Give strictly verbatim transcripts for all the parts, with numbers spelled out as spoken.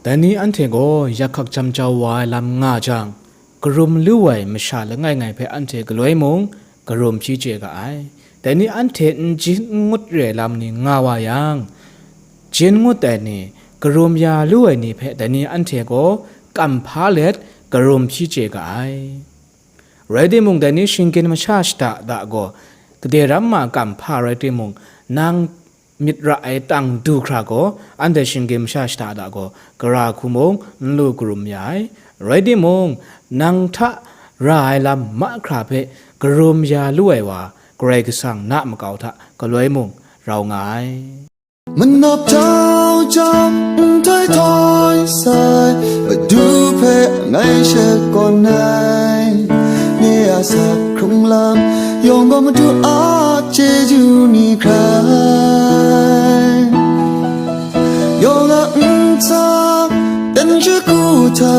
Dai ni anhte gaw yakhak jam jau wa ai lam nga jang, karum lu ai masha langai ngai hpe anhte galoi mung karum hpyi chye ga ai. Dai ni anhte n jin n ngut re ai lam ni nga wa yang, jin ngut ai ni, karum ya lu ai ni hpe dai ni anhte gaw kam hpa let karum hpyi chye ga ai. Rai timung, dai ni shinggyim masha shada da gaw, gade ram ma kam hpa rai timung, nang myit ra ai tang du hkra gaw, anhte shinggyim masha shada da gaw, gara hku mung n lu karum ya ai. Rai timung, nang hta ra ai lam mahkra hpe karum ya lu ai wa, Karai Kasang na makau hta galoi mung rau nga ai. Manap jau jang nhtoi htoi sai, Madu hpe ngai shakawn ai. Nye a asak hkrung lam yawng gaw Madu a chyeju ni hkrai. Yawng a ntsa ten shagu hta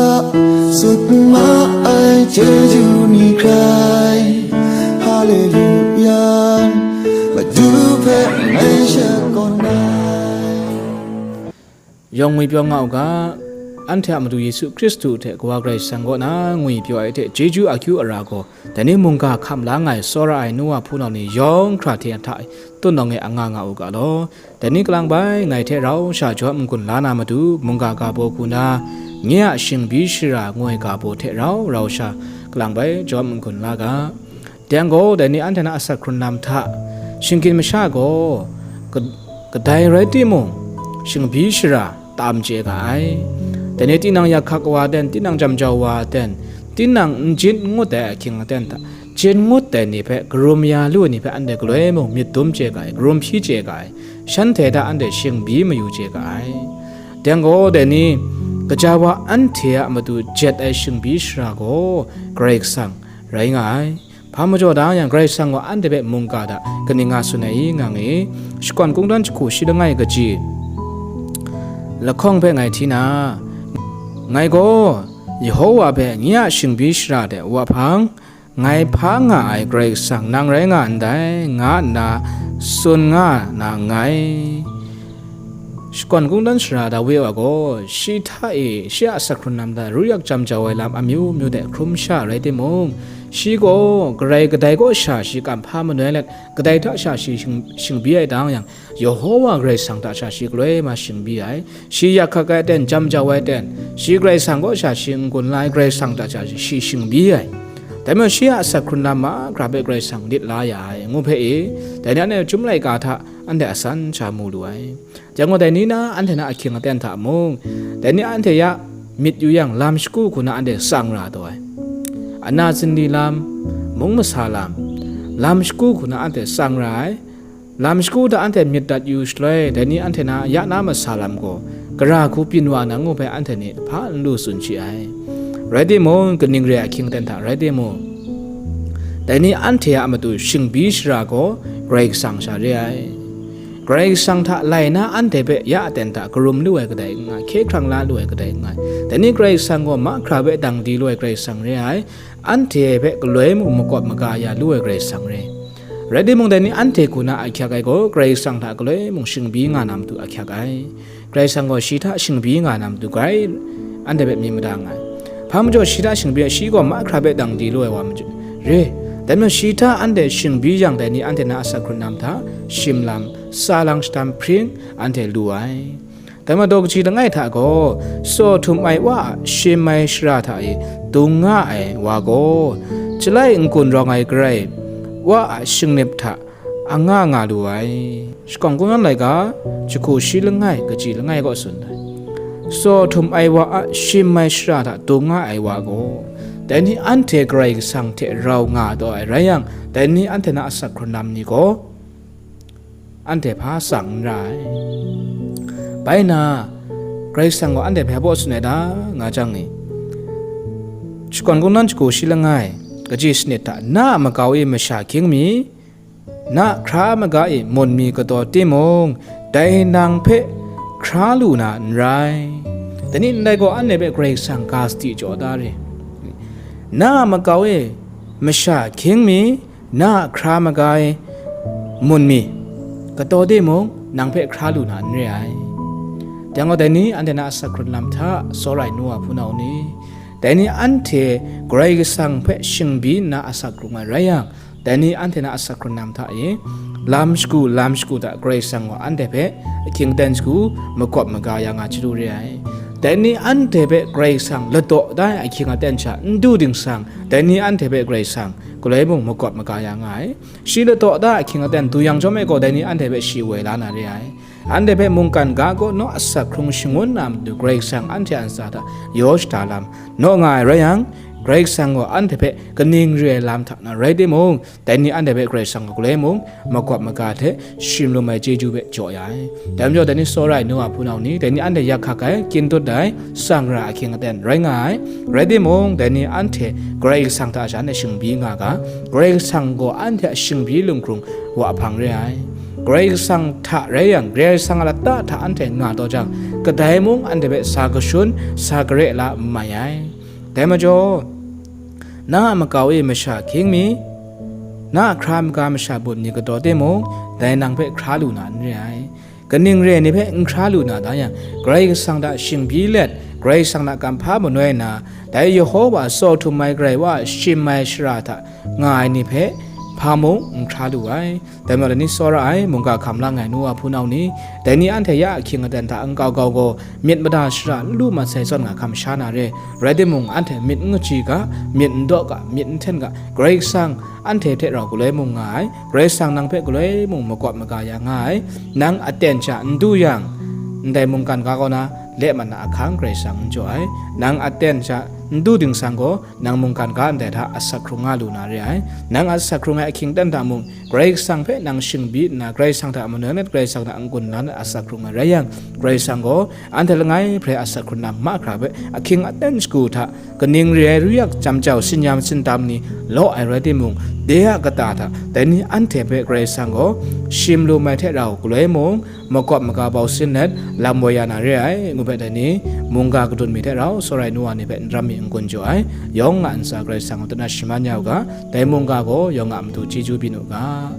sut ma ai chyeju ni hkrai. Haleluya, Madu hpe ngai shakawn ai. Yawng ngwipyaw nga u ga, anhte a Madu Yesu Hkristu hte Kawa Karai Kasang kaw na ngwipyaw ai hte chyeju akyu ara gaw, dai ni mungga hkam la nga ai tsawra ai nu wa hpunau ni yawng hkra hte hta tut nawng e anga nga u ga law. Dai ni kalang bai ngai hte rau sha jawm n-gun la na matu, mungga ga baw hku na, nye a shingbi shara ngu ai ga baw hte rau rau sha kalang bai jawm n-gun la ga. Dai yang gaw, dai ni anhte na asak hkrun lam hta, shinggyim masha gaw, ka-, kadai rai timung, shingbi shara tam chye ga ai. Dai ni tinang yakhak wa ten, tinang jam jau wa ten, tinang n jin n ngut ai ahkying aten hta, jin ngut ai ni hpe, karum ya lu ai ni hpe anhte galoi mung myit dum chye ga ai, karum hpyi chye ga ai, shanhte hta anhte shingbi mayu chye ga ai. Dai yang gaw, dai ni kaja wa anhte a matu jet ai shingbi shara gaw Karai Kasang rai nga ai. Hpa majaw da yang, Karai Kasang gaw anhte hpe mungga hta kaning nga tsun ai i nga ngai i? Shakawn Kungdawn jahku shi langai kaji lahkawng hpe ngai hti na, ngai gaw Yehowa hpe nye a shingbi shara de wa hpang, ngai hpa nga ai Karai Kasang nang rai nga ndai, nga nna tsun nga na nngai. Shakawn Kungdawn sara Dawi wa gaw, shi hta e, shi a asak hkrun lam hta ruyak jam jau ai lam amyu myu de hkrum sha rai timung, shi gaw garai kadai kaw sha shi kam hpa manoi let, kadai hta sha shi shing-, shingbi ai tang yang, Yehowa Karai Kasang hta sha shi galoi ma shingbi ai. Shi yakhak ai ten, jam jau ai ten, shi Karai Kasang kaw sha shi n-gun la ai, Karai Kasang hta sha shi shingbi ai. Dai majaw shi a asak hkrun lam mahkra hpe Karai Kasang lit la ya ai, ngu hpe e, dai ni anhte chyum laika hta anhte asan sha mu lu ai. Dai gaw, dai ni na anhte na ahkying aten hta mung, dai ni anhte ya myit yu yang, lam shagu hku na anhte tsang ra taw ai. Ana zinli lam, mung masa lam, lam shagu hku na anhte tsang ra ai. Lam shagu hta anhte myit dat yu shaloi, dai ni anhte na ya na masa lam gaw, gara hku byin wa na ngu hpe anhte ni hpa n lu tsun shi ai. Rai timung, kaning re ai ahkying aten hta rai timung, dai ni anhte a matu shingbi shara gaw Karai Kasang sha re ai. Karai Kasang hta lai na anhte hpe ya aten hta karum lu ai kadai n nga, hkye hkrang la lu ai kadai n nga. Dai ni Karai Kasang gaw mahkra hpe dang di lu ai Karai Kasang re ai, anhte hpe galoi mung makawp maga ya lu ai Karai Kasang re. Rai timung, dai ni anhte hku na ahkyak ai gaw, Karai Kasang hta galoi mung shingbi nga na matu ahkyak ai. Karai Kasang gaw shi hta shingbi nga na matu grai anhte hpe myit mada nga ai. Hpa majaw shi hta shingbi ai, shi gaw mahkra hpe dang di lu ai wa majaw re. Dai majaw shi hta anhte shingbi yang, dai ni anhte na asak hkrun lam hta, shim lam, sa lang shadam hpring anhte lu ai. Dai majaw daw kaji langai hta gaw, tsaw htum ai wa a shim ai shara hta e dung nga ai wa gaw, chyalai n-gun rawng ai garai wa a shingnip hta anga nga lu ai. Shakawn Kungdawn laika, jahku shi langai, kaji langai kaw tsun ai. Tsaw htum ai wa a shim ai shara hta dung nga ai wa gaw, dai ni anhte Karai Kasang hte rau nga taw ai rai yang, dai ni anhte na asak hkrun lam ni gaw, anhte hpa tsang n ra ai. Bai nna, Karai Kasang gaw anhte hpe hpa baw tsun ai ta, nga jang e, Shakawn Kungdawn jahku shi langai, kaji sanit hta, na a makau e masha hkying mi, na hkra maga e mun mi kataw timung, dai nang hpe hkra lu na n rai. Dai ni ndai gaw anhte hpe Karai Kasang ga sadi jaw da re. Na a makau e masha hkying mi, na a hkra maga e mun mi kataw timung, nang hpe hkra lu na n re ai. Dai gaw, dai ni anhte na asak hkrun lam hta, tsawra ai nu wa hpunau ni, dai ni anhte Karai Kasang hpe shingbi nna asak hkrung ai rai yang, dai ni anhte na asak hkrun lam hta e, lam shagu, lam shagu hta Karai Kasang gaw anhte hpe ahkying aten shagu, makawp maga ya nga chyalu re ai. Dai ni anhte hpe Karai Kasang ladaw da ai ahkying aten sha n du dingsang, dai ni anhte hpe Karai Kasang galoi mung makawp maga ya nga ai. Shi ladaw da ai ahkying aten du yang chyawm e gaw, dai ni anhte hpe shi woi la na re ai. Anhte hpe mungkan ga kaw naw asak hkrung shangun na matu Karai Kasang anhte a ntsa hta yaw shada lam naw nga ai rai yang, Karai Kasang gaw anhte hpe kaning re ai lam hta na rai timung, dai ni anhte hpe Karai Kasang gaw galoi mung, makawp maga hte shim lum ai chyeju hpe jaw ya ai. Dai majaw, dai ni tsawra ai nu wa hpunau ni, dai ni anhte yak hkak ai, kyin dut ai, tsang ra ahkying aten rai nga ai. Rai timung, dai ni anhte Karai Kasang hta sha anhte shingbi nga ga, Karai Kasang gaw anhte a shingbi lunghkrung wa hpang re ai. Karai Kasang hta rai yang, Karai Kasang a lata hta anhte nga taw jang, kadai mung anhte hpe sa kashun, sa kare la n mai ai. Dai majaw, na a makau e masha hkying mi, na a hkra maga masha bun ni kadaw timung, dai nang hpe hkra lu na n re ai. Kaning re ai ni hpe n hkra lu na da yang, Karai Kasang hta shingbi let, Karai Kasang hta kamhpa manoi na, dai Yehova tsaw htum ai Karai wa a shim ai shara hta nga ai ni hpe hpa mung n hkra lu ai. Dai majaw, dai ni tsawra ai, mungga hkam lang ai nu wa hpunau ni, dai ni anhte ya ahkying aten hta nkau kau gaw, myit mada shara n lu mat sai zawn nga hkam sha na re. Rai timung, anhte myit n kaji ga, myit n daw ga, myit n hten ga, Karai Kasang anhte hte rau galoi mung nga ai, Karai Kasang nang hpe galoi mung makawp maga ya nga ai, nang aten sha n du yang, ndai mungkan ga kaw na, le mat na ahkang Karai Kasang n jaw ai, nang aten sha n du dingsang gaw, nang mungkan ga ndai hta asak hkrung nga lu na re ai. Nang asak hkrung ai ahkying aten hta mung, Karai Kasang hpe nang shingbi nna, Karai Kasang hta manang let, Karai Kasang hta n-gun la let asak hkrung ai rai yang, Karai Kasang gaw anhte langai hpre asak hkrun na mahkra hpe ahkying aten shagu hta, kaning re ai ruyak jam jau, sinyam sindam ni law ai rai timung, de a kata hta dai ni anhte hpe Karai Kasang gaw shim lum ai hte rau galoi mung, makawp maga bau sin let, lam woi ya na re ai, ngu hpe dai ni, mungga kadun mi hte rau, tsawra ai nu wa ni hpe n ram mi n-gun jaw ai, yawng a ntsa Karai Kasang a matu na shaman ya u ga, dai mungga gaw yawng a matu chyeju byin u ga.